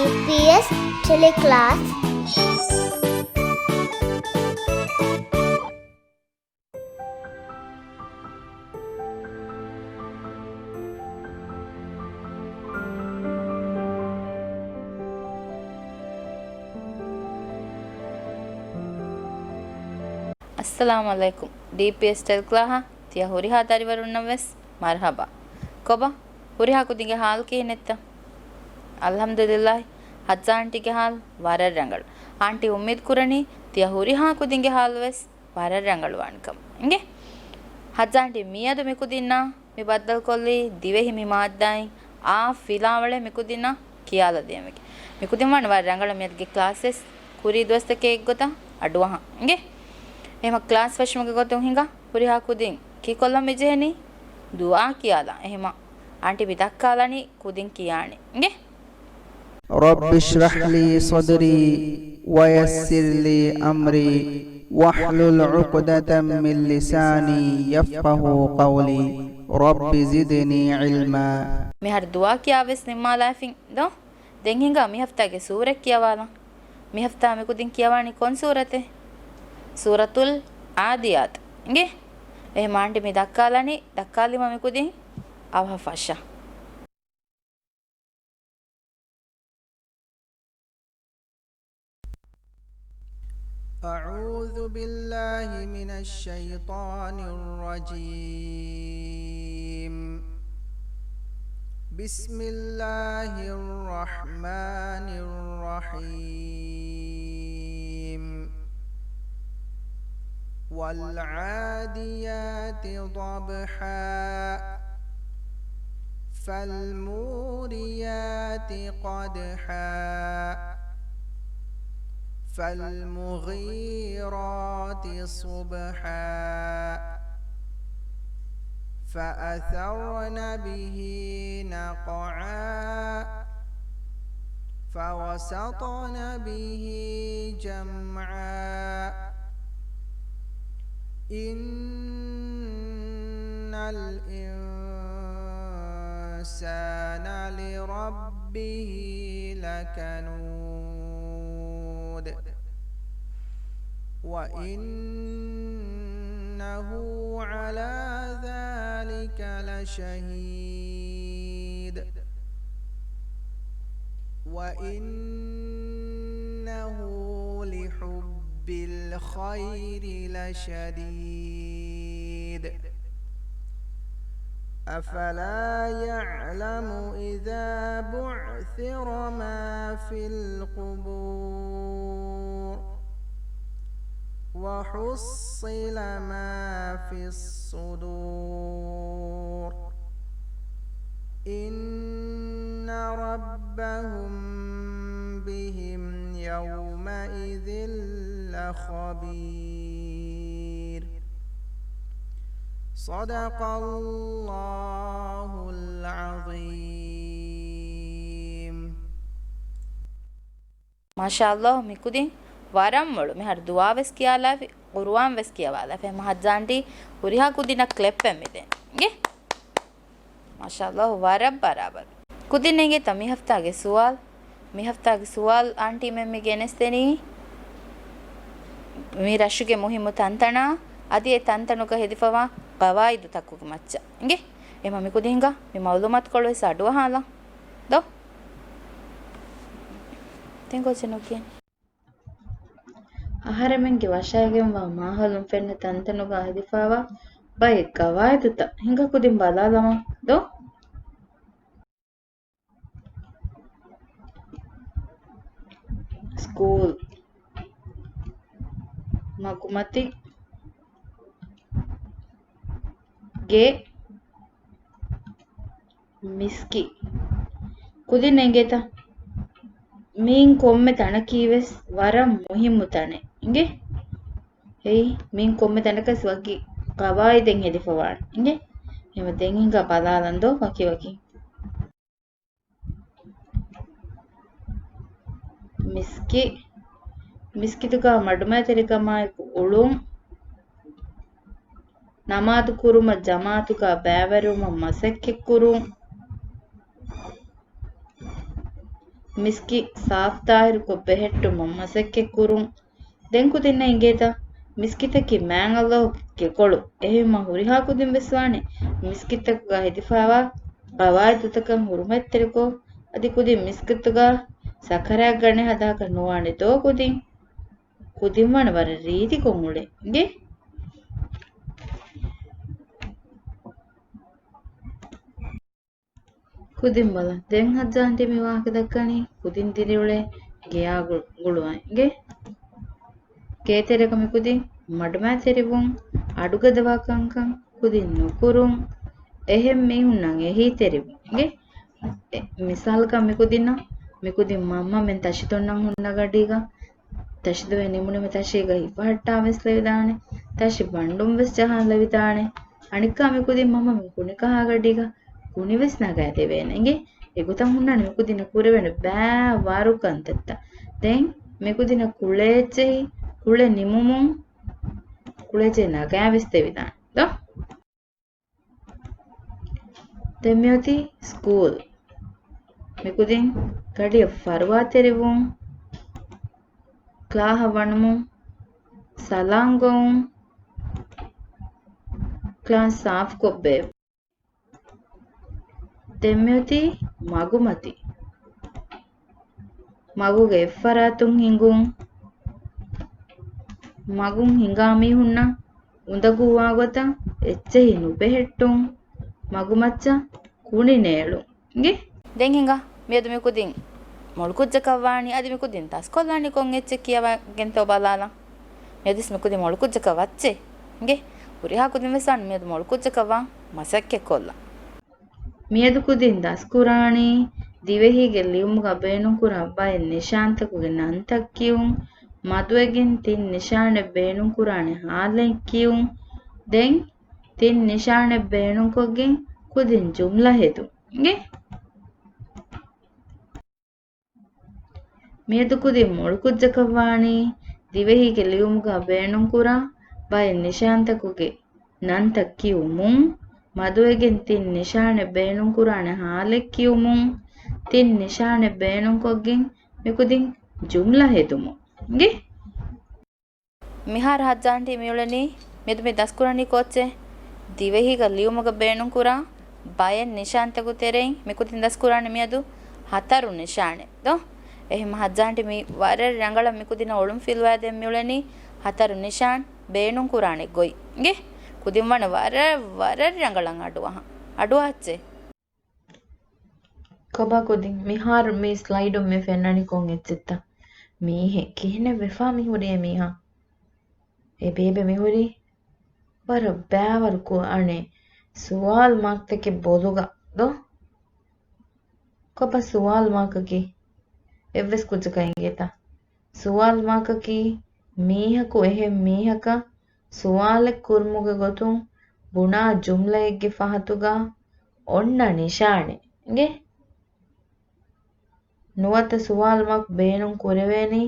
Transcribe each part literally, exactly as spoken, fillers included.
ޑީޕީއެސް ޓެލެކްލާސް. އައްސަލާމު ޢަލައިކުމް. ޑީޕީއެސް ޓެލެކްލާހަށް ތިޔަ ހުރިހާ ދަރިވަރުންނަށް ވެސް މަރުޙަބާ. ކޮބާ؟ ހުރިހާ ކުދިންގެ ޙާލު ކިހިނެއްތަ؟ އަލްޙަމްދުލިއްލާހި، ޙައްޖާ އާންޓީގެ ޙާލު ވަރަށް ރަނގަޅު. އާންޓީ އުއްމީދު ކުރަނީ ތިޔަ ހުރިހާ ކުދިންގެ ޙާލު ވެސް ވަރަށް ރަނގަޅުވާނެ ކަމަށް. އިނގޭ؟ ޙައްޖާ އާންޓީ، މިއަދު މި ކުދިންނާ މި ބައްދަލުކޮށްލީ ދިވެހި މި މާއްދާއިން އާ ފިލާވަޅެއް މި ކުދިންނަށް ކިޔާލަދޭން ވެގެން. މި ކުދިން ވާނެ ވަރަށް ރަނގަޅަށް މިއަދުގެ ކްލާސް ވެސް ކުރީ ދުވަސްތަކެއް އެއްގޮތަށް އަޑުއަހަން. އިނގޭ؟ އެހެމަ ކްލާސް ފެށުމުގެ ގޮތުން ހިނގާ ހުރިހާ ކުދިން ކީކޮށްލަން މިޖެހެނީ ދުޢާ ކިޔާލާ. އެހެމަ އާންޓީ މި ދައްކާލަނީ ކުދިން ކިޔާނީ. އިނގޭ؟ رب اشرح لي صدري ويسر لي أمري واحلل عقدة من لساني يفقهوا قولي. رب زدني علما. މިހާރު ދުޢާ ކިޔާވެސް ނިންމާލާފިން ދޯ؟ ދެން ހިނގާ މި ހަފްތާގެ ސޫރަތް ކިޔަވާލަން. މި ހަފްތާ މި ކުދިން ކިޔަވާނީ ކޮން ސޫރަތެއް؟ ސޫރަތުލް ޢާދިޔާތު. އިނގޭ؟ އެހެމަ އާންޓީ މި ދައްކާލަނީ، ދައްކާލީމަ މި ކުދިން އަވަހަށް ފަށާ. أعوذ بالله من الشيطان الرجيم. بسم الله الرحمن الرحيم. والعاديات ضبحا. فالموريات قدحا. فالمغيرات صبحا. فأثرن به نقعا. فوسطن به جمعا. إن الإنسان لربه لكنود. وإنه على ذلك لشهيد. وإنه لحب الخير لشديد. أفلا يعلم إذا بعثر ما في القبور وحصل ما في الصدور. إن ربهم بهم يومئذ لخبير. صدق الله العظيم. މާޝާﷲ، މި ކުދިން ވަރަށް މޮޅު. މިހާރު ދުޢާ ވެސް ކިޔާލާފި، ޤުރުއާން ވެސް ކިޔަވާލާފި. އެހެމަ ޙައްޖާ އާންޓީ ހުރިހާ ކުދިންނަށް ކްލެޕް އެއް މިދެން. އިނގޭ؟ މާޝާﷲ، ވަރަށް ބަރާބަރު. ކުދިން އެނގޭތަ މި ހަފްތާގެ ސުވާލު؟ މި ހަފްތާގެ ސުވާލު އާންޓީމެން މި ގެނެސްދެނީ މި ރަށުގެ މުހިއްމު ތަންތަނާ، އަދި އެ ތަންތަނުގަ ހެދިފަވާ ޤަވާއިދުތަކުގެ މައްޗަށް. އިނގޭ؟ އެހެމަ މި ކުދިން ހިނގާ މި މަޢުލޫމާތުކޮޅު ވެސް އަޑުއަހާލަން ދޯ؟ ދެން ކޯޗެއް ނުކިޔަނީ. އަހަރެމެންގެ ވަށައިގެންވާ މާހައުލުން ފެންނަ ތަންތަނުގަ ހެދިފަވާ ބައެއް ޤަވާއިދުތައް ހިނގާ ކުދިން ބަލާލަމާ ދޯ؟ ސްކޫލް، މަގުމަތި، ގެ، މިސްކިތް. ކުދިން އެނގޭތަ؟ މިއިން ކޮންމެ ތަނަކީ ވެސް ވަރަށް މުހިއްމު ތަނެއް. އިނގޭ؟ އެއީ، މިއިން ކޮންމެ ތަނަކަސް ވަކި ޤަވާއިދެއް ހެދިފަވާނެ. އިނގޭ؟ އެހެމަ ދެން ހިނގާ ބަލާލަން ދޯ ވަކިވަކި. މިސްކި، މިސްކިތުގަ މަޑުމައިތިރިކަމާއެކު އުޅުން، ނަމާދު ކުރުމަށް ޖަމާޢަތުގަ ބައިވެރިވުމަށް މަސައްކަތްކުރުން، މިސްކިތް ސާފު ތާހިރުކޮށް ބެހެއްޓުމަށް މަސައްކަތް ކުރުން. ދެން ކުދިންނަށް އިނގޭތަ؟ މިސްކިތަކީ މާތް ﷲ ގެކޮޅު. އެހެންވީމަ ހުރިހާ ކުދިން ވެސް ވާނެ މިސްކިތްތަކުގަ ހެދިފައިވާ ގަވާއިދުތަކަށް ހުރުމަތްތެރިކޮށް، އަދި ކުދިން މިސްކިތުގަ ސަކަރާތް ގަނެ ހަދާކަށް ނުވާނެ ދޯ ކުދިން؟ ކުދިން ވާނެ ވަރަށް ރީތިކޮށް އުޅެން. އިނގޭ؟ ކުދިން ބަލަ. ދެން ހައްޖާ އަންޓީ މި ވާހަކަ ދައްކަނީ ކުދިން ދިރިއުޅޭ ގެޔާ ގު-، ގުޅުވަން. އިނގޭ؟ ގޭތެރޭގަ މި ކުދިން މަޑުމައިތެރިވުން، އަޑުގަދަވާ ކަންކަން ކުދިން ނުކުރުން، އެހެން މީހުންނަށް އެހީތެރިވުން. އިނގޭ؟ އެ، މިސާލަކަށް މި ކުދިންނަށް، މި ކުދިން މަންމަ މެން ތަށި ދޮންނަން ހުންނަ ގަޑީގަ، ތަށި ދޮވެ ނިމުނުމެ ތަށީގަ ހިފަހައްޓާ ވެސް ލެވިދާނެ، ތަށި ބަންޑުން ވެސް ޖަހާ ލެވިދާނެ. އަނެއްކާ މި ކުދިން މަންމަ މި ކުނި ކަހާ ގަޑީގަ ކުނި ވެސް ނަގާ ދެވޭނެ. އިނގޭ؟ އެގޮތަށް ހުންނާނެ މި ކުދިންނަށް ކުރެވޭނެ ބައިވަރު ކަންތައްތައް. ދެން މި ކުދިންނަށް ކުޅޭ އެއްޗެހި، ކުޅެ ނިމުމުން، ކުޅޭ އެއްޗެހި ނަގާ ވެސް ދެވިދާނެ ދޯ؟ ދެން މިއޮތީ ސްކޫލް. މި ކުދިން ގަޑިއަށް ފަރުވާތެރިވުން، ކްލާހަށް ވަނުމުން، ސަލާން ގޮވުން، ކްލާސް ސާފުކޮށް ބޭއްވުން. ދެން މިއޮތީ މަގުމަތި. މަގުގެ އެއްފަރާތުން ހިނގުން. މަގުން ހިނގާ މީހުންނަށް އުނދަގޫވާ ގޮތަށް އެއްޗެހި ނުބެހެއްޓުން. މަގުމައްޗަށް ކުނި ނޭޅުން. އިނގޭ؟ ދެން ހިނގާ، މިއަދު މި ކުދިން މޮޅު ކުއްޖަކަށް ވާނީ، އަދި މި ކުދިން ދަސްކޮށްލާނީ ކޮން އެއްޗެއް ކިޔަވަގެންތޯ ބަލާލަން. މިއަދުވެސް މި ކުދިން މޮޅު ކުއްޖަކަށް ވައްޗޭ. އިނގޭ؟ ހުރިހާ ކުދިން ވެސް ވާނީ މިއަދު މޮޅު ކުއްޖަކަށް ވާން މަސައްކަތް ކޮށްލަން. މިއަދު ކުދިން ދަސްކުރާނީ ދިވެހީގެ ލިޔުމުގަ ބޭނުންކުރާ ބައެއް ނިޝާންތަކުގެ ނަންތައް ކިޔުން، މަދުވެގެން ތިން ނިޝާނެއް ބޭނުންކުރާނެ ހާލެއް ކިޔުން. ދެން ތިން ނިޝާނެއް ބޭނުންކޮށްގެން ކުދިން ޖުމްލަ ހެދުން. އިނގޭ؟ މިއަދު ކުދިން މޮޅު ކުއްޖަކަށް ވާނީ ދިވެހީގެ ލިޔުމުގަ ބޭނުންކުރާ ބައެއް ނިޝާންތަކުގެ ނަންތައް ކިޔުމުން، މަދުވެގެން ތިން ނިޝާނެއް ބޭނުންކުރާނެ ހާލެއް ކިޔުމުން، ތިން ނިޝާނެއް ބޭނުންކޮށްގެން މިކުދިން ޖުމްލަ ހެދުމުން. އިނގޭ؟ މިހާރު ހައްޖާ އަންޓީ މިއުޅެނީ، މިއަދު މި ދަސްކުރަނީ ކޯއްޗެއް؟ ދިވެހީގަ ލިޔުމުގަ ބޭނުންކުރާ ބައެއް ނިޝާންތަކުގެ ތެރެއިން މިކުދިން ދަސްކުރާނީ މިއަދު ހަތަރު ނިޝާނެއް ދޯ؟ އެހެންމަ ހައްޖާ އަންޓީ މި ވަރަށް ރަނގަޅަށް މިކުދިންނަށް އޮޅުން ފިލުވާދޭން މިއުޅެނީ ހަތަރު ނިޝާން ބޭނުންކުރާނެ ގޮތް. އިނގޭ؟ ކުދިން ވާނެ ވަރަށް، ވަރަށް ރަނގަޅަށް އަޑުއަހަން. އަޑުއަހައްޗޭ. ކޮބާ ކުދިން މިހާރު މި ސްލައިޑުން މި ފެންނަނީ ކޮން އެއްޗެއްތަ؟ މީހެއް ކިހިނެއް ވެފާ މިހުރީ އެ މީހާ؟ އެ ބޭބެ މިހުރީ ވަރަށް ބައިވަރު ކު-، އަނެއް ސުވާލު މާކްތަކެއް ބޮލުގަ ދޯ؟ ކޮބާ ސުވާލު މާކަކީ؟ އެއްވެސް ކުއްޖަކަށް އެނގޭތަ؟ ސުވާލު މާކަކީ މީހަކު އެހެން މީހަކަށް ސުވާލެއް ކުރުމުގެ ގޮތުން ބުނާ ޖުމްލައެއްގެ ފަހަތުގަ އޮންނަ ނިޝާނެއް. އިނގޭ؟ ނުވަތަ ސުވާލު މާކް ބޭނުން ކުރެވޭނީ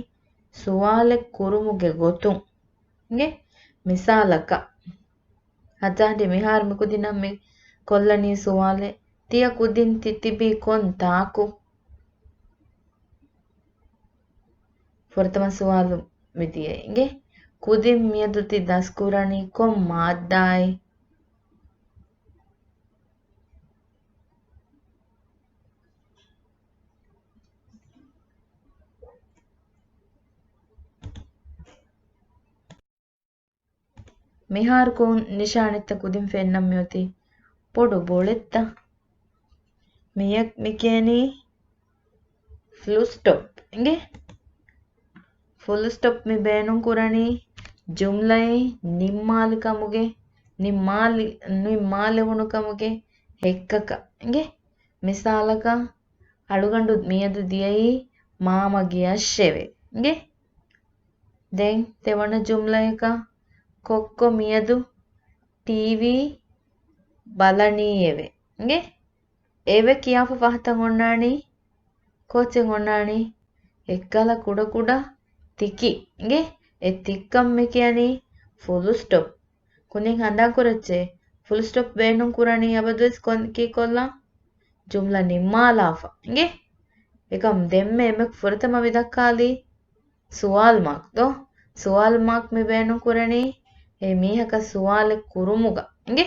ސުވާލެއް ކުރުމުގެ ގޮތުން. އިނގޭ؟ މިސާލަކަށް، ހައްޖާ އަންޓީ މިހާރު މި ކުދިންނަށް މި ކޮށްލަނީ ސުވާލެއް، ތިޔަ ކުދިން ތި ތިބީ ކޮން ތާކު؟ ފުރަތަމަ ސުވާލު މިދިޔައީ. އިނގޭ؟ ކުދިން މިއަދު ތި ދަސްކުރަނީ ކޮން މާއްދާއެއް؟ މިހާރު ކޮން ނިޝާނެއްތަ ކުދިން ފެންނަން މިއޮތީ؟ ބޮޑު ބޮޅެއްތަ؟ މިއަށް މި ކިޔަނީ ފުލް ސްޓޮޕް. އިނގޭ؟ ފުލް ސްޓޮޕް މި ބޭނުން ކުރަނީ ޖުމްލައެއް ނިންމާލި ކަމުގެ، ނިންމާލި-، ނިންމާލެވުނު ކަމުގެ ހެއްކަކަށް. އިނގޭ؟ މިސާލަކަށް، އަޅުގަނޑު މިއަދު ދިޔައީ މާމަ ގެއަށްށެވެ. އިނގޭ؟ ދެން ތެވަނަ ޖުމްލަޔަކަށް، ކޮއްކޮ މިއަދު ޓީވީ ބަލަނީއެވެ. އިނގޭ؟ އެވެ ކިޔާފަ ފަހަތަށް އޮންނާނީ، ކޯއްޗެއް އޮންނާނީ އެއްކަލަ ކުޑަކުޑަ ތިކި. އިނގޭ؟ އެ ތިއްކަން މި ކިޔަނީ ފުލް ސްޓޮޕް. ކުދިން ހަނދާން ކުރައްޗޭ، ފުލް ސްޓޮޕް ބޭނުން ކުރަނީ އަބަދުވެސް ކޮން ކީކޮށްލަން؟ ޖުމްލަ ނިންމާލާފަ. އިނގޭ؟ އެކަމް ދެންމެ އެމެ ފުރަތަމަ މި ދައްކާލީ ސުވާލު މާކް ދޯ؟ ސުވާލު މާކް މި ބޭނުން ކުރަނީ އެ މީހަކަށް ސުވާލެއް ކުރުމުގަ. އިނގޭ؟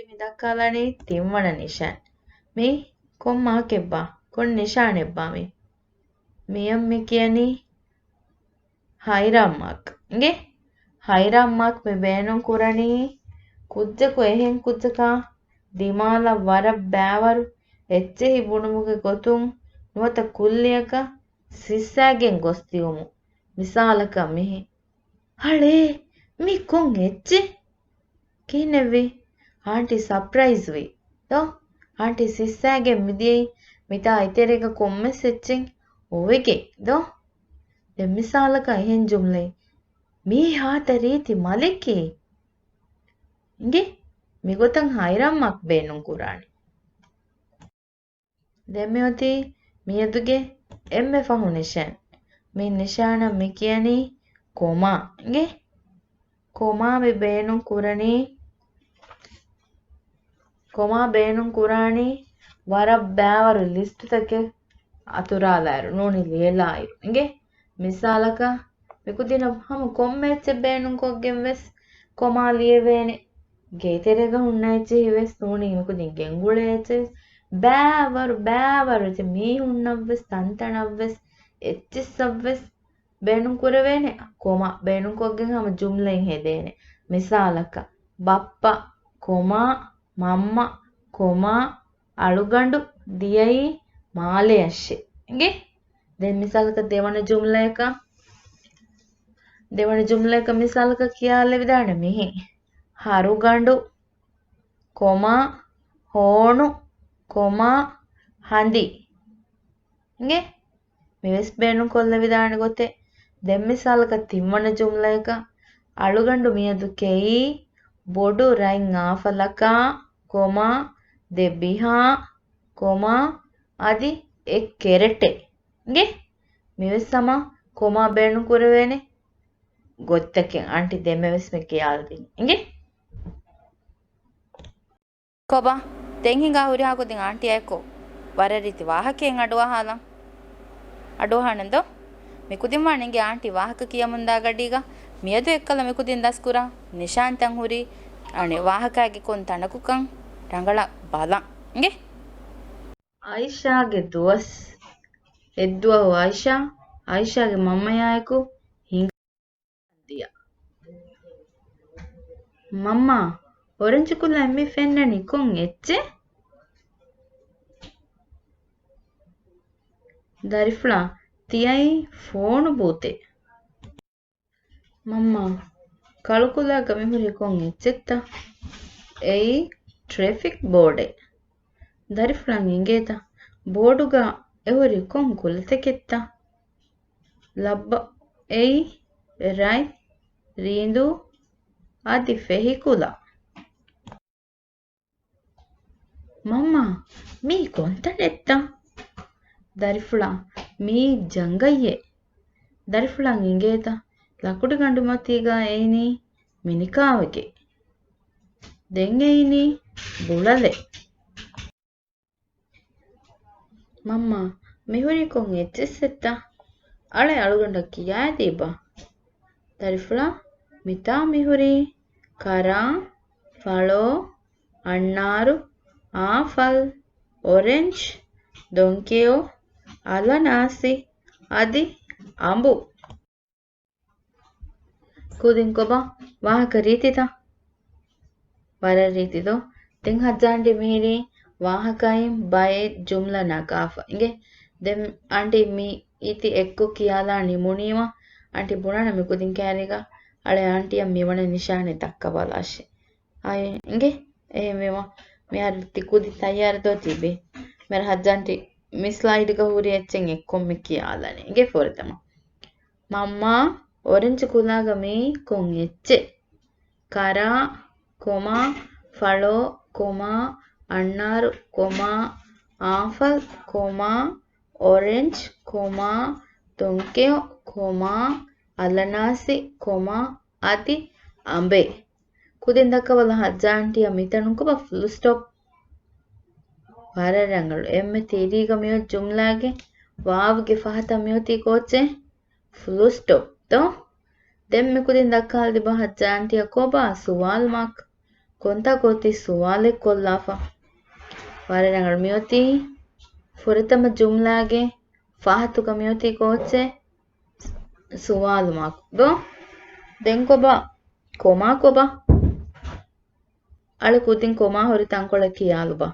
މި ދައްކާލަނީ ތިންވަނަ ނިޝާން. މީ ކޮން މާކެއްބާ؟ ކޮން ނިޝާނެއްބާ މީ؟ މިއަށް މި ކިޔަނީ ހައިރާން މާކް. އިނގޭ؟ ހައިރާން މާކް މި ބޭނުން ކުރަނީ ކުއްޖަކު އެހެން ކުއްޖަކާ ދިމާލަށް ވަރަށް ބައިވަރު އެއްޗެހި ބުނުމުގެ ގޮތުން ނުވަތަ ކުއްލިއަކަށް ސިއްސައިގެން ގޮސްދިއުމު. މިސާލަކަށް މިހި. އަޅޭ، މީ ކޮން އެއްޗެއް؟ ކިހިނެއްވީ؟ އާންޓީ ސަޕްރައިޒްވީ ދޯ؟ އާންޓީ ސިއްސައިގެން މިދިޔައީ މިތާ އެތެރޭގަ ކޮންމެސް އެއްޗެއް އޮވެގެން ދޯ؟ ދެން މިސާލަކަށް އެހެން ޖުމްލައެއް، މީ ހާދަ ރީތި މަލެކޭ. އިނގޭ؟ މިގޮތަށް ހައިރާން މާކް ބޭނުން ކުރާނެ. ދެން މިއޮތީ މިއަދުގެ އެންމެ ފަހު ނިޝާން. މި ނިޝާނަށް މި ކިޔަނީ ކޮމާ. އިނގޭ؟ ކޮމާ މި ބޭނުން ކުރަނީ، ކޮމާ ބޭނުން ކުރާނީ ވަރަށް ބައިވަރު ލިސްޓުތަކެއް އަތުރާލާއިރު، ނޫނީ ލިޔެލާއިރު. އިނގޭ؟ މިސާލަކަށް، މިކުދިނަށް ހަމަ ކޮންމެ އެއްޗެއް ބޭނުންކޮށްގެން ވެސް ކޮމާ ލިޔެވޭނެ. ގޭތެރޭގަ ހުންނަ އެއްޗެހި ވެސް ނޫނީ މިކުދިން ގެންގުޅޭ އެއްޗެއް ވެސް ބައިވަރު، ބައިވަރު އެއްޗެއް މީހުންނަށް ވެސް، ތަންތަނަށް ވެސް، އެއްޗިއްސަށް ވެސް ބޭނުން ކުރެވޭނެ. ކޮމާ ބޭނުންކޮށްގެން ހަމަ ޖުމްލައެއް ހެދޭނެ. މިސާލަކަށް، ބައްޕަ، ކޮމާ، މަންމަ، ކޮމާ، އަޅުގަނޑު ދިޔައީ މާލެއަށޭ. އިނގޭ؟ ދެން މިސާލަކަށް ދެވަނަ ޖުމްލައަކަށް، ދެވަނަ ޖުމްލައަކަށް މިސާލަކަށް ކިޔާލެވިދާނެ މިހި. ހަރުގަނޑު، ކޮމާ، ހޯނު، ކޮމާ، ހަނދި. އިނގޭ؟ މިވެސް ބޭނުން ކޮށްލެވިދާނެ ގޮތެއް. ދެން މިސާލަކަށް ތިންވަނަ ޖުމްލައަކަށް، އަޅުގަނޑު މިއަދު ކެއީ ބޮޑު ރަތް އާފަލަކާ، ކޮމާ، ދެ ބިހާ، ކޮމާ، އަދި އެއް ކެރެޓެއް. އިނގޭ؟ މިވެސް ހަމަ ކޮމާ ބޭނުން ކުރެވޭނެ ގޮތްތަކެއް އާންޓީ ދެންމެވެސް މި ކިޔާލަދިން. އިނގޭ؟ ކޮބާ، ދެން ހިނގާ ހުރިހާ ކުދިން އާންޓީއާއެކު ވަރަށް ރީތި ވާހަކައެއް އަޑުއަހާލަން. އަޑުއަހާނެން ދޯ؟ މިކުދިން ވާން އިނގޭ އާންޓީ ވާހަކަ ކިޔަމުންދާ ގަޑީގަ. މިއަދު އެއްކަލަ މިކުދިން ދަސްކުރާ ނިޝާންތައް ހުރީ އަނެއް ވާހަކައިގެ ކޮން ތަނަކުކަން ރަނގަޅަށް ބަލަން. އިނގޭ؟ އައިޝާގެ ދުވަސް. އެއްދުވަހު އައިޝާ، އައިޝާގެ މަންމަޔާއެކު ހިނގާ ދިޔަ. މަންމާ، އޮރެންޖް ކުލައިން މި ފެންނަނީ ކޮން އެއްޗެއް؟ ދަރިފުޅާ، ތިޔައީ ފޯނު ބޫތެއް. މަންމާ، ކަޅުކުލައިގަ މިހުރީ ކޮން އެއްޗެއްތަ؟ އެއީ ޓްރެފިކް ބޯޑެއް. ދަރިފުޅަށް އިނގޭތަ؟ ބޯޑުގަ އެހުރީ ކޮން ކުލަތަކެއްތަ؟ ލައްބަ، އެއީ ރަތް، ރީނދޫ އަދި ފެހިކުލަ. މަންމާ، މީ ކޮންތަނެއްތަ؟ ދަރިފުޅާ، މީ ޖަނގައްޔެއް. ދަރިފުޅަށް އިނގޭތަ؟ ލަކުޑިގަނޑުމަތީގަ އެއިނީ މިނިކާވެގެ. ދެން އެއިނީ ބުޅަލެއް. މަންމާ، މިހުރީ ކޮން އެއްޗިއްސެއްތަ؟ އަޅެ އަޅުގަނޑަށް ކިޔާދީބަ. ދަރިފުޅާ، މިތާ މިހުރީ ކަރާ، ފަޅޯ، އަންނާރު، އާފަލް، އޮރެންޖް، ދޮންކެޔޮ، އަލަނާސި، އަދި އަނބު. ކުދިން ކޮބާ ވާހަކަ ރީތިތަ؟ ވަރަށް ރީތި ދޯ؟ ދެން ހައްޖާ އަންޓީ މިހިރީ ވާހަކައިން ބައެއް ޖުމްލަ ނަގާފަ. އިނގޭ؟ ދެން އަންޓީ މި އީތި އެއްކޮށް ކިޔާލާ ނިމުނީމަ، އަންޓީ ބުނާނެ މި ކުދިން ކައިރީގަ އަޅެ އާންޓީއަށް މިވަނަ ނިޝާނެއް ދައްކަބަލާށޭ. އާޔަ އިނގޭ؟ އެހެންވީމަ، މިހާރު ތި ކުދި ތައްޔާރު ދޯ ތިބީ؟ މިހާރު ހައްޖާ އަންޓީ މި ސްލައިޑްގަ ހުރި އެއްޗެއް އެއްކޮށް މި ކިޔާލަނީ. އިނގޭ ފުރަތަމަ. މަންމާ، އޮރެންޖް ކުލާގަ މީ ކޮން އެއްޗެއް؟ ކަރާ، ކޮމާ، ފަޅޯ، ކޮމާ، އަންނާރު، ކޮމާ، އާފަލް، ކޮމާ، އޮރެންޖް، ކޮމާ، ދޮންކެޔޮ، ކޮމާ، އަލަނާސި، ކޮމާ، އަދި އަނބޭ. ކުދިން ދައްކަބަލަ ހައްޖާ އަންޓީއަށް މިތަނުން ކޮބާ ފުލް ސްޓޮޕް؟ ވަރަށް ރަނގަޅު. އެންމެ ތިރީގަ މިއޮތް ޖުމްލާގެ ވާވްގެ ފަހަތަށް މިއޮތީ ކޯއްޗެއް؟ ފުލުސްޓޮޕް ދޯ؟ ދެން މިކުދިން ދައްކާލަދިބަ ހައްޖާންޓީ ކޮބާ ސުވާލު މާކް؟ ކޮންތާކު އޮތީ ސުވާލެއް ކޮށްލާފަ؟ ވަރަށް ރަނގަޅު. މިއޮތީ ފުރަތަމަ ޖުމްލާގެ ފަހަތުގަ މިއޮތީ ކޯއްޗެއް؟ ސުވާލު މާކް ދޯ؟ ދެން ކޮބާ؟ ކޮމާ ކޮބާ؟ އަޅެ ކުދިން ކޮމާ ހުރި ތަންކޮޅެއް ކިޔާލުބަ.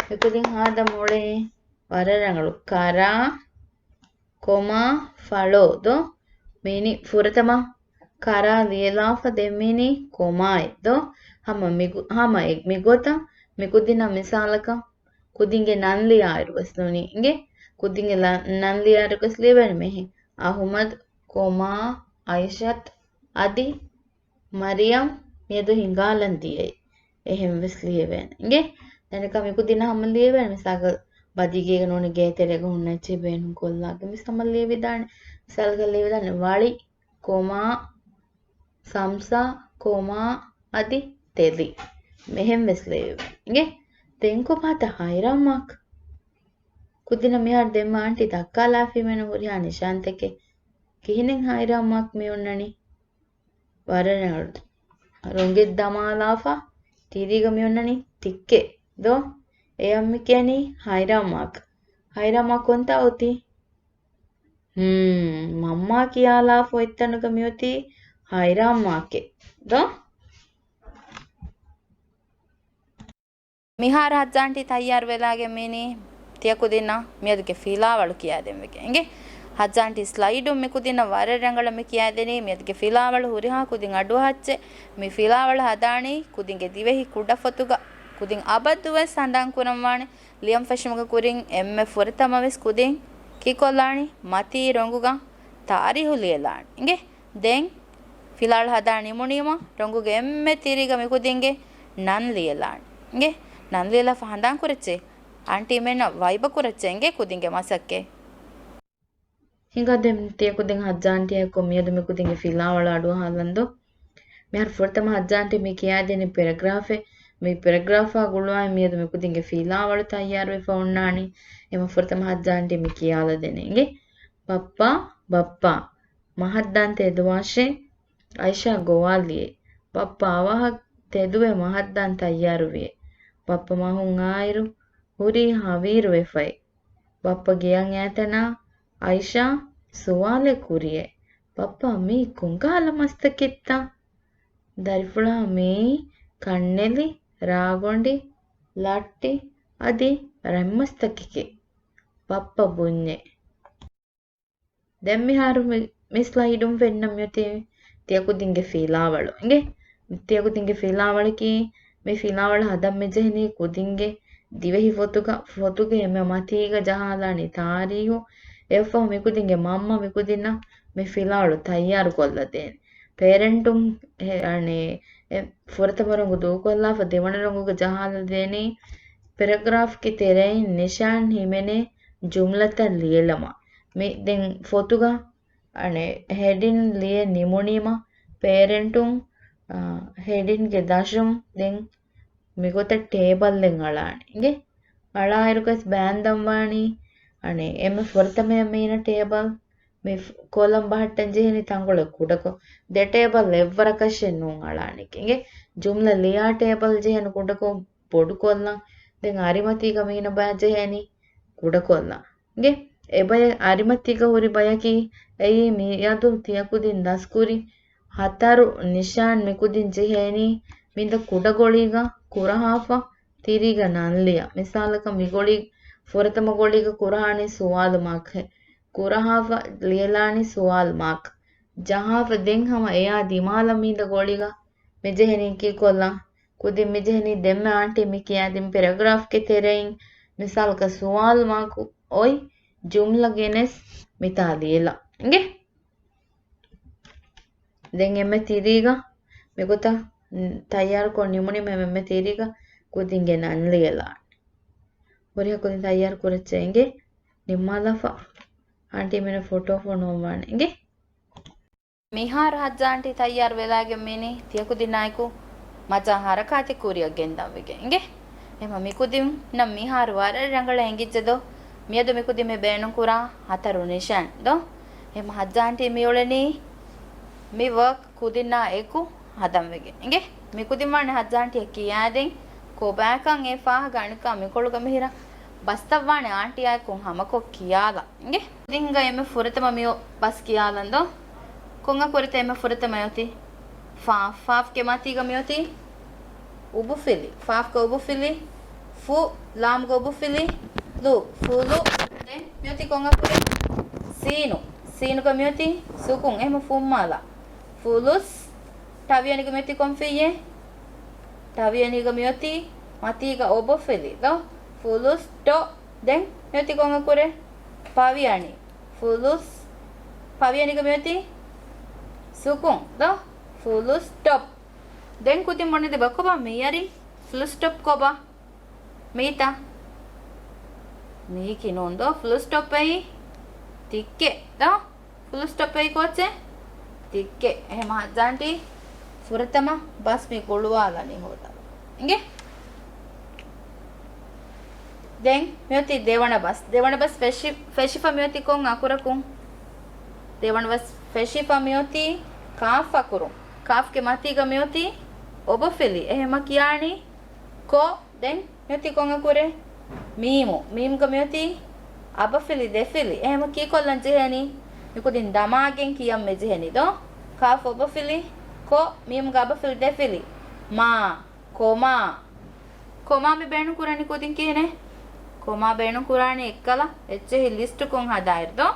މިކުދިން ހާދަ މޮޅޭ. ވަރަށް ރަނގަޅު. ކަރާ، ކޮމާ، ފަޅޯ ދޯ؟ މީނި ފުރަތަމަ ކަރާ ލިޔެލާފަ ދެން މީނި ކޮމާއެއް ދޯ؟ ހަމަ މިގު-، ހަމަ އެ-، މިގޮތަށް މިކުދިންނަށް މިސާލަކަށް ކުދިންގެ ނަން ލިޔާއިރު ވެސް ނޫނީ. އިނގޭ؟ ކުދިންގެ ލަ-، ނަން ލިޔާއިރު ވެސް ލިޔެވޭނެ މެހެން. އަހުމަދު، ކޮމާ، އައިޝަތު، އަދި މަރިޔަމް މިއަދު ހިނގާލަން ދިޔައީ. އެހެން ވެސް ލިޔެވޭނެ. އިނގޭ؟ ދެން މިކުދިންނަށް ހަމަ ލިޔެވޭނެ. މިސާލަކަށް ބަދީގޭގަ ނޫނީ ގޭތެރޭގަ ހުންނަ އެއްޗެއް ބޭނުން ކޮށްލާގެން ވެސް ހަމަ ލިޔެވިދާނެ. މިސާލަކަށް ލިޔެވިދާނެ ވަޅި، ކޮމާ، ސަމްސާ، ކޮމާ، އަދި ތެލި. މެހެން ވެސް ލިޔެވޭނެ. އިނގޭ؟ ދެން ކޮބާތަ ހައިރާން މާކް؟ ކުދިންނަށް މިހާރު ދެންމެ އާންޓީ ދައްކާލާފީމެން ހުރިހާ ނިޝާންތަކެއް. ކިހިނެއް ހައިރާން މާކް މި އޮންނަނީ؟ ވަރަށް ރަނގަޅު. ރޮނގެއް ދަމާލާފަ ތިރީގަ މި އޮންނަނީ ތިއްކެއް ދޯ؟ އެޔަށް މި ކިޔަނީ ހައިރާން މާކް. ހައިރާން މާކް ކޮންތާ އޮތީ؟ ހުން، މަންމާ ކިޔާލާފަ އޮތްތަނުގަ މިއޮތީ ހައިރާން މާކެއް ދޯ؟ މިހާރު ހައްޖާންޓީ ތައްޔާރު ވެލާގެން މީނީ ތިޔަ ކުދިންނަށް މިއަދުގެ ފިލާވަޅު ކިޔާދޭން ވެގެން އިނގޭ. ހައްޖާންޓީ ސްލައިޑުން މި ކުދިންނަށް ވަރަށް ރަނގަޅަށް މި ކިޔާދެނީ މިއަދުގެ ފިލާވަޅު ހުރިހާ ކުދިން އަޑުއަހައްޗެއް. މި ފިލާވަޅު ހަދާނީ ކުދިންގެ ދިވެހި ކުޑަފޮތުގަ ކުދިން އަބަދުވެސް ހަނދާން ކުރަންވާނެ. ލިޔަން ފެށުމުގެ ކުރިން އެންމެ ފުރަތަމަވެސް ކުދިން ކީކޮށްލާނީ މަތީ ރޮނގުގަ ތާރީހު ލިޔެލާނެ އިނގޭ. ދެން ފިލާވަޅު ހަދާ ނިމުނީމަ ރޮނގުގެ އެންމެ ތިރީގަ މި ކުދިންގެ ނަން ލިޔެލާނެ އިނގޭ. ނަން ލިޔެލާފަ ހަނދާން ކުރައްޗޭ. އާންޓީމެންނަށް ވައިބަ ކުރައްޗޭ އިނގޭ ކުދިންގެ މަސައްކަތް. ހިނގާ ދެން ތިޔަ ކުދިން ހައްޖާންޓީއާއެކު މިއަދު މި ކުދިންގެ ފިލާވަޅު އަޑުއަހާލަން ދޯ؟ މިހާރު ފުރަތަމަ ހައްޖާންޓީ މި ކިޔާދިނީ ޕެރެގްރާފެއް. މި ޕެރެގްރާފާ ގުޅުވާއި މިއަދު މި ކުދިންގެ ފިލާވަޅު ތައްޔާރުވެފަ އޮންނާނީ. އެމަ ފުރަތަމަ ހައްޖާންޓީ މި ކިޔާލަދޭނެ އިނގޭ. ބައްޕާ، ބައްޕާ، މަހަށްދާން ތެދުވާށޭ. އައިޝާ ގޮވާލިއޭ. ބައްޕަ އަވަހަށް ތެދުވެ މަހަށްދާން ތައްޔާރުވިއޭ. ބައްޕަ މަހުން އާއިރު ހުރީ ހަވީރުވެފައޭ. ބައްޕަ ގެޔަށް އައިތަނާ އައިޝާ ސުވާލެއް ކުރިއޭ. ބައްޕާ މީ ކޮންކަހަލަ މަސްތަކެއްތަ؟ ދަރިފުޅާ މީ ކަންނެލި، ރާގޮނޑި، ލައްޓި އަދި ރަތްމަސްތަކެކޭ. ބައްޕަ ބުންޏޭ. ދެން މިހާރު މި، މި ސްލައިޑުން ފެންނަ މިއޮތީ ތިޔަ ކުދިންގެ ފިލާވަޅު އިނގޭ. ތިޔަ ކުދިންގެ ފިލާވަޅަކީ މި ފިލާވަޅު ހަދަން މިޖެހެނީ ކުދިންގެ ދިވެހި ފޮތުގަ، ފޮތުގެ އެންމެ މަތީގަ ޖަހާލާނީ ތާރީހު. އެއަށްފަހު މި ކުދިންގެ މަންމަ މި ކުދިންނަށް މި ފިލާވަޅު ތައްޔާރު ކޮށްލަދޭނެ. ޕޭރެންޓުން ހެ-، އަނެ، އެ، ފުރަތަމަ ރޮނގު ދޫކޮށްލާފަ ދެވަނަ ރޮނގުގަ ޖަހާލަދޭނީ ޕެރެގްރާފްގެ ތެރެއިން ނިޝާން ހިމެނޭ ޖުމްލަތައް ލިޔެލަމާ. މި ދެން ފޮތުގަ، އަނެ، ހެޑިން ލިޔެ ނިމުނީމަ ޕޭރެންޓުން، އާ، ހެޑިންގެ ދަށުން ދެން މިގޮތަށް ޓޭބަލްއެއް އަޅާނެ އިނގޭ. އަޅާއިރުގަސް ބާންދަންވާނީ، އަނެ، އެންމެ ފުރަތަމަޔަށް މީނަ ޓޭބަލް މި ފް-، ކޮލަމް ބަހައްޓަން ޖެހެނީ ތަންކޮޅެއް ކުޑަކޮށް. ދެ ޓޭބަލް އެއްވަރަކަށެއް ނޫން އަޅާނެ އިނގޭ. ޖުމްލަ ލިޔާ ޓޭބަލް ޖެހެން ކުޑަކޮށް ބޮޑުކޮށްލަން. ދެން އަރިމަތީގަ މީނަ ބަޔަށް ޖެހޭނީ ކުޑަކޮށްލަން. އިނގޭ؟ އެބަޔަށް އަރިމަތީގަ ހުރި ބަޔަކީ އެއީ މިއަދު ތިޔަ ކުދިން ދަސްކުރި ހަތަރު ނިޝާން މި ކުދިން ޖެހޭނީ މިދަ ކުޑަގޮޅީގަ ކުރަހާފަ ތިރީގަ ނަން ލިޔާ. މިސާލަކަށް މި ގޮޅީ، ފުރަތަމަ ގޮޅީގަ ކުރަހާނީ ސުވާލު މާކް. ކުރަހާފަ ލިޔެލާނީ ސުވާލު މާކް. ޖަހާފަ ދެން ހަމަ އެޔާ ދިމާލަށް މިދަ ގޮޅީގަ މި ޖެހެނީ ކީކޮށްލަން. ކުދިން މި ޖެހެނީ ދެންމެ އާންޓީ މި ކިޔާދިން ޕެރެގްރާފްގެ ތެރެއިން މިސާލަކަށް ސުވާލު މާކު އޮތް ޖުމްލަ ގެނެސް މިތާ ލިޔެލާ. އިނގޭ؟ ދެން އެންމެ ތިރީގަ މިގޮތަށް ތައްޔާރުކޮށް ނިމުނީމަ އެންމެ ތިރީގަ ކުދިންގެ ނަން ލިޔެލާނެ. ހުރިހާ ކުދިން ތައްޔާރު ކުރައްޗޭ އިނގޭ. ނިންމާލާފަ އާންޓީ މިނަ ފޮޓޯ ފޮނުވަންވާނެ އިނގޭ. މިހާރު ހައްޖާ އާންޓީ ތައްޔާރު ވެލާގެން މިނީ ތިޔަ ކުދިންނާއެކު މަޖާ ހަރަކާތެއް ކުރިއަށް ގެންދަން ވެގެން އިނގޭ. އެހެމަ މިކުދިންނަށް މިހާރު ވަރަށް ރަނގަޅަށް އެނގިއްޖެ ދޯ؟ މިއަދު މިކުދިން މި ބޭނުން ކުރާ ހަތަރު ނިޝާން ދޯ؟ އެހެމަ ހައްޖާންޓީ މި އުޅެނީ މި ވަރކް ކުދިންނާ އެކު ހަދަން ވެގެން އިނގޭ. މިކުދިން ވާނެ ހައްޖާންޓީއަށް ކިޔާދޭން ކޮބާކަން އެ ފާހަގަ އަނެއްކާ މިކޮޅުގަ މިހިރަ ބަސްތައް ވާނެ އާންޓީއާއެކު ހަމަކޮށް ކިޔާލަން އިނގޭ. ކުދިންގަ އެންމެ ފުރަތަމަ މި ބަސް ކިޔާލަން ދޯ؟ ކޮން އަކުރެތަ އެންމެ ފުރަތަމަ އޮތީ؟ ފާ. ފާފްގެ މަތީގަ މިއޮތީ އުބުފިލި. ފާފްގަ އުބުފިލި. ފު. ލާމްގަ އުބުފިލި. ލު. ފުލު. ދެން މިއޮތީ ކޮން އަކުރެއް؟ ސީނު. ސީނުގަ މިއޮތީ ސުކުން. އެހެމަ ފުއްމާލާ. ފުލުސް. ޓަވިޔަނިގަ މިއޮތީ ކޮން ފިއްޔެއް؟ ޓަވިޔަނީގަ މިއޮތީ މަތީގަ އޮބޮފިލި ދޯ؟ ފުލުސް ޓޮ. ދެން މިއޮތީ ކޮން އަކުރެއް؟ ޕަވިޔަނި. ފުލުސް. ޕަވިޔަނީގަ މިއޮތީ ސުކުން ދޯ؟ ފުލުސް ޓޮޕް. ދެން ކުދިން ބުނެދެބަ ކޮބާ މިޔަރި؟ ފުލުސް ޓޮޕް ކޮބާ؟ މީތަ؟ މީކީ ނޫން ދޯ؟ ފުލުސް ޓޮޕް އެއީ ތިއްކެއް ދޯ؟ ފުލުސް ޓޮޕް އެއީ ކޯޗެއް؟ ތިއްކެއް. އެހެމަ ހައްޖާންޓީ ފުރަތަމަ ބަސް މި ގުޅުވާލަނީ ހޯދާލަ. އިނގޭ؟ ދެން މިއޮތީ ދެވަނަ ބަސް. ދެވަނަ ބަސް ފެށި، ފެށިފަ މިއޮތީ ކޮން އަކުރަކުން؟ ދެވަނަ ބަސް ފެށިފަ މިއޮތީ ކާފް އަކުރުން. ކާފްގެ މަތީގަ މިއޮތީ އޮބޮފިލި. އެހެމަ ކިޔާނީ ކޮ. ދެން މިއޮތީ ކޮން އަކުރެއް؟ މީމު. މީމްގަ މިއޮތީ އަބަފިލި ދެފިލި. އެހެމަ ކީކޮށްލަން ޖެހޭނީ؟ މިކުދިން ދަމާގެން ކިޔަން މިޖެހެނީ ދޯ؟ ކާފް އޮބޮފިލި ކޮ، މީމްގަ އަބަފިލި ދެފިލި މާ، ކޮމާ. ކޮމާ މި ބޭނުން ކުރަނީ ކުދިން ކިހިނެއް؟ ކޮމާ ބޭނުން ކުރާނީ އެއްކަލަ އެއްޗެހި ލިސްޓުކޮށް ހަދާއިރު ދޯ؟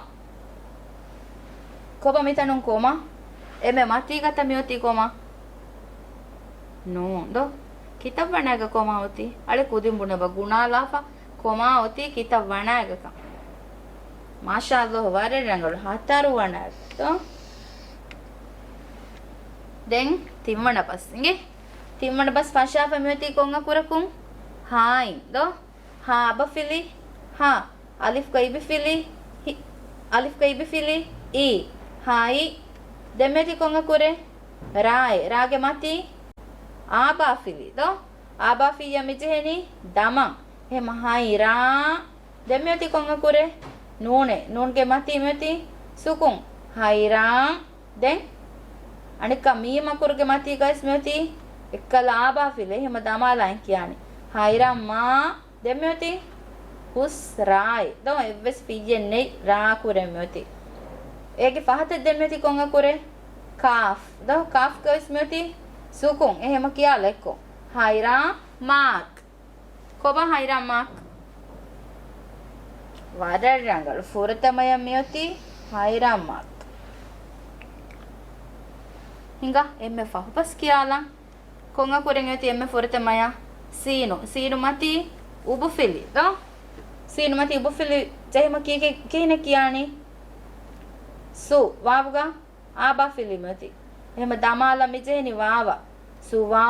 ކޮބާ މިތަނުން ކޮމާ؟ އެންމެ މަތީގަތަ މިއޮތީ ކޮމާ؟ ނޫން ދޯ؟ ކިތައް ވަނައިގަ ކޮމާ އޮތީ؟ އަޅެ ކުދިން ބުނެބަ ގުނާލާފަ ކޮމާ އޮތީ ކިތައް ވަނައިގަކަން. މާޝާﷲ ވަރަށް ރަނގަޅު ހަތަރު ވަނައިގަ ދޯ؟ ދެން ތިންވަނަ ބަސް އިނގޭ. ތިންވަނަ ބަސް ފަށާފަ މިއޮތީ ކޮން އަކުރަކުން؟ ހާއިން ދޯ؟ ހާ އަބަފިލި، ހާ. އަލިފްގަ އިބިފިލި، ހި. އަލިފްގަ އިބިފިލި، އީ. ހާއި. ދެން މިއޮތީ ކޮން އަކުރެއް؟ ރާއެއް. ރާގެ މަތީ އާބާފިލި ދޯ؟ އާބާފިއްޔާ މިޖެހެނީ ދަމަން. އެހެމަ ހައިރާ. ދެން މިއޮތީ ކޮން އަކުރެއް؟ ނޫނެއް. ނޫންގެ މަތީ މިއޮތީ ސުކުން. ހައިރާން. ދެން އަނެއްކާ މީމް އަކުރުގެ މަތީގަވެސް މިއޮތީ އެއްކަލަ އާބާފިލި. އެހެމަ ދަމާލާއިން ކިޔާނީ ހައިރާން މާ. ދެން މިއޮތީ ހުސް ރާއެއް ދޯ؟ އެއްވެސް ފިއްޔެއް ނެތް ރާ ކުރެން މިއޮތީ. އޭގެ ފަހަތަށް ދެން މިއޮތީ ކޮން އަކުރެއް؟ ކާފް ދޯ؟ ކާފްގަވެސް މިއޮތީ ސުކުން. އެހެމަ ކިޔާލަ އެއްކޮށް ހައިރާން މާކް. ކޮބާ ހައިރާން މާކް؟ ވަރަށް ރަނގަޅު. ފުރަތަމަޔަށް މިއޮތީ ހައިރާން މާކް. ހިނގާ އެންމެ ފަހު ބަސް ކިޔާލަން. ކޮން އަކުރެއް އޮތީ އެންމެ ފުރަތަމަޔަށް؟ ސީނު. ސީނު މަތީ އުބުފިލި ދޯ؟ ސީނު މަތީ އުބުފިލި ޖެހުމަށް ކީކޭ، ކިހިނެއް ކިޔާނީ؟ ސު. ވާވުގަ އާބާފިލި މިއޮތީ. އެހެމަ ދަމާލަން މިޖެހެނީ ވާވަށް. ސުވާ.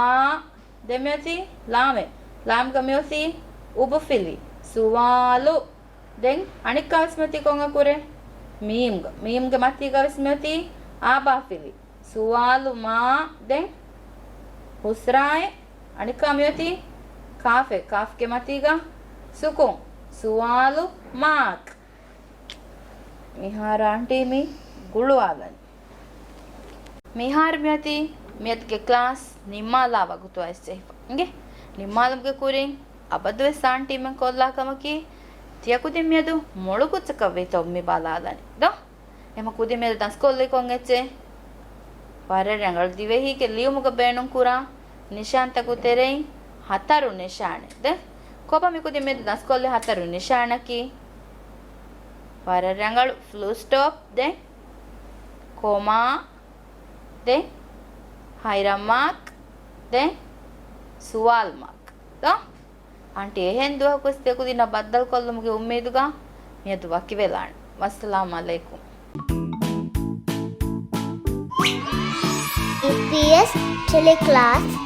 ދެން މިއޮތީ ލާމެއް. ލާމްގަ މިއޮތީ އުބުފިލި. ސުވާލު. ދެން އަނެއްކާވެސް މިއޮތީ ކޮން އަކުރެއް؟ މީމްގަ. މީމްގެ މަތީގަވެސް މިއޮތީ އާބާފިލި. ސުވާލު މާ. ދެން ހުސްރާއެއް. އަނެއްކާ މިއޮތީ ކާފެއް. ކާފްގެ މަތީގަ ސުކުން. ސުވާލު މާކް. މިހާރު އާންޓީ މި ގުޅުވާލަނީ. މިހާރު މިއޮތީ މިއަދުގެ ކްލާސް ނިންމާލާ ވަގުތު އައިސްޖެހިފަ އިނގޭ. ނިންމާލުމުގެ ކުރިން އަބަދުވެސް އާންޓީމެން ކޮށްލާ ކަމަކީ، ތިޔަ ކުދިން މިއަދު މޮޅު ކުއްޖަކަށް ވީތޯ މި ބަލާލަނީ ދޯ؟ އެމަ ކުދިން މިއަދު ދަސްކޮށްލީ ކޮން އެއްޗެއް؟ ވަރަށް ރަނގަޅު. ދިވެހީގެ ލިޔުމުގަ ބޭނުންކުރާ ނިޝާންތަކު ތެރެއިން ހަތަރު ނިޝާނެއް ދޭ. ކޮބާ މިކުދިން މިއަދު ދަސްކޮށްލި ހަތަރު ނިޝާނަކީ؟ ވަރަށް ރަނގަޅު. ފުލު ސްޓޮޕް ދޭ، ކޮމާ ދޭ، ހައިރާން މާކް ދޭ، ސުވާލު މާކް ދޯ؟ އާންޓީ އެހެން ދުވަހަކުވެސް ތިޔަ ކުދިންނަށް ބައްދަލުކޮށްލުމުގެ އުއްމީދުގަ މިއަދު ވަކިވެލާނެ. ވައްސަލާމް އަލައިކުމް. އީޕީއެސް ޓެލެކްލާސް